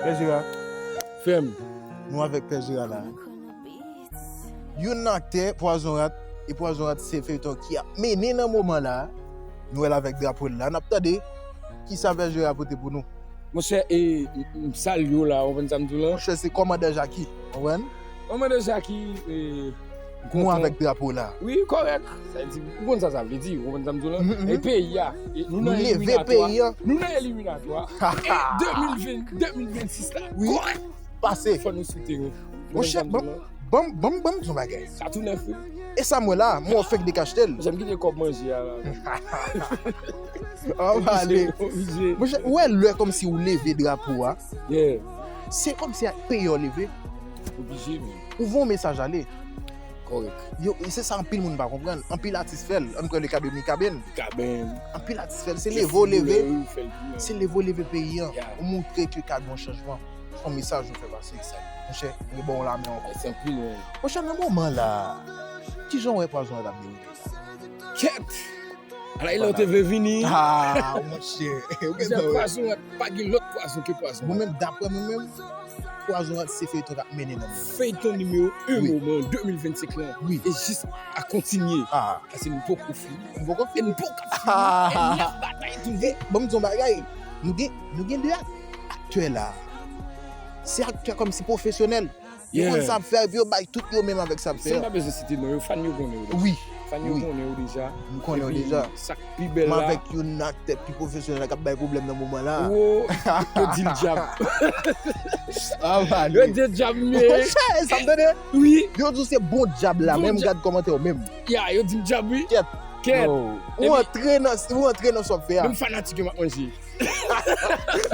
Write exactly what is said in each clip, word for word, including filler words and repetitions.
Pè Jera. Frè m. Nou avèk Pè Jera la. Youn nan aktè Pwazon Rat, e Pwazon Rat se feyton ki ap mennen nan moman la. Nou wè l avèk drapo l la. N ap tande kisa Pè Jera pote pou nou. Monchè, e, m, m salye w la, w konprann sa m di w la? Monchè, se kòmandan Jaki, w konprann? Kòmandan Jaki, e, m kontan. Nou avèk drapo la. Wi, kòrèk. Sa vle di, ou konn sa sa vle di, ou konprann sa m di w la? Mhm, mhm. E peyi a, e nou nan eliminatwa. Nou leve peyi a. Nou nan eliminatwa. E de mil ven, de mil vennsis la, wi, kòrèk. Pase. Fò nou sou teren. Monchè, ban m, ban m, ban m di w yon bagay. Sa tou nèf, wi. E sa m wè la, mwen fèk dekachte l. Jan m kite kòb manje a la. An pale. Oblije, oblije. Monchè, ou wè lè kòmsi ou leve drapo a. Yeah. Se kòmsi ak peyi a w leve. Oblije, men. Ou voye yon mesaj ale. Kòrèk. Yo, e se sa anpil moun pa konprann. Anpil atis fè l. Ann pran le ka de Mikaben. Mikaben. Anpil atis fè l. Se leve w leve. Se leve w leve peyi an. Yeah. Ou montre ke ka gen yon chanjman. Se yon mesaj ou fè pase. Monchè, li ba w lamen ankò. Mèsi anpil, men. Monchè, nan moman la, kijan w wè Pwazon Rat ap dewoule? Kèt! Ala, e lè w te vle vini. Ah, monchè. Ou gen Pwazon Rat, pa gen lòt pwazon ke Pwazon Rat. Mwen menm, daprè mwen menm, Pwazon Rat se feyton k ap mennen nan moman. Feyton nimewo en moman de mil vennsenk lan. Wi. E jis a kontinye. Ah. Paske nou poko fini. Nou poko fini. E nou poko fini. Ah. E n ap batay toujou. Bon, m di yon bagay. Nou gen, nou gen de ak-, aktè la. Se aktè kòmsi pwofesyonèl. Yo konn sa ap fè, epi yo bay tout yo menm avèk sa ap fè. San m pa bezwen site non yo, fan yo konnen yo deja. Wi. Fan yo konnen yo deja. M konnen yo deja. Epi sa k pi bèl la. M avèk youn nan aktè pi pwofesyonèl la k ap bay pwoblèm nan moman la. Wo, yo di l djab. Ah, yo di l djab, men. Monchè, sa m tande? Wi. Yo di w se bon djab la, menm gad kòmantè yo menm. Ya, yo di m djab, wi. Kèt. Kèt. Ou antre nan, ou antre nan sa w ap fè a. Menm fanatik yo m ap manje.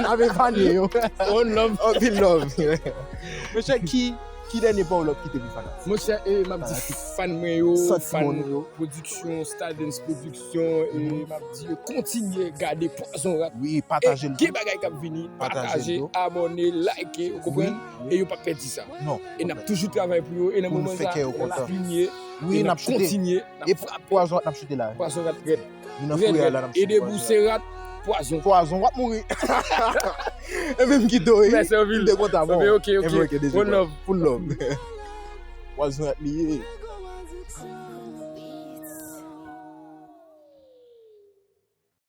Ave panye yo. One love. Anpil love. Monchè, ki, ki dènye pawòl w ap kite pou fanatik? Monchè, e, m ap di fan mwen yo, fan pwodiksyon, Stardens Production, e m ap di yo kontinye gade Pwazon Rat. Wi, pataje l tou. E gen bagay k ap vini, pataje, abòne, like, ou konprann? E yo p ap pèdi sa. Non. E n ap toujou travay pou yo, e nan moman sa, lè n ap linye, e n ap kontinye. E Pwazon Rat n ap choute la. Pwazon Rat rèd. Nou nan fouyay la, n ap choute. Ede bouse rat, Pwazon. Pwazon, w ap mouri. E menm ki dori. Mèsi anpil. M te kontan, bon. Ok, ok. Ok, dezi. One love. Full love. Pwazon Rat li ye.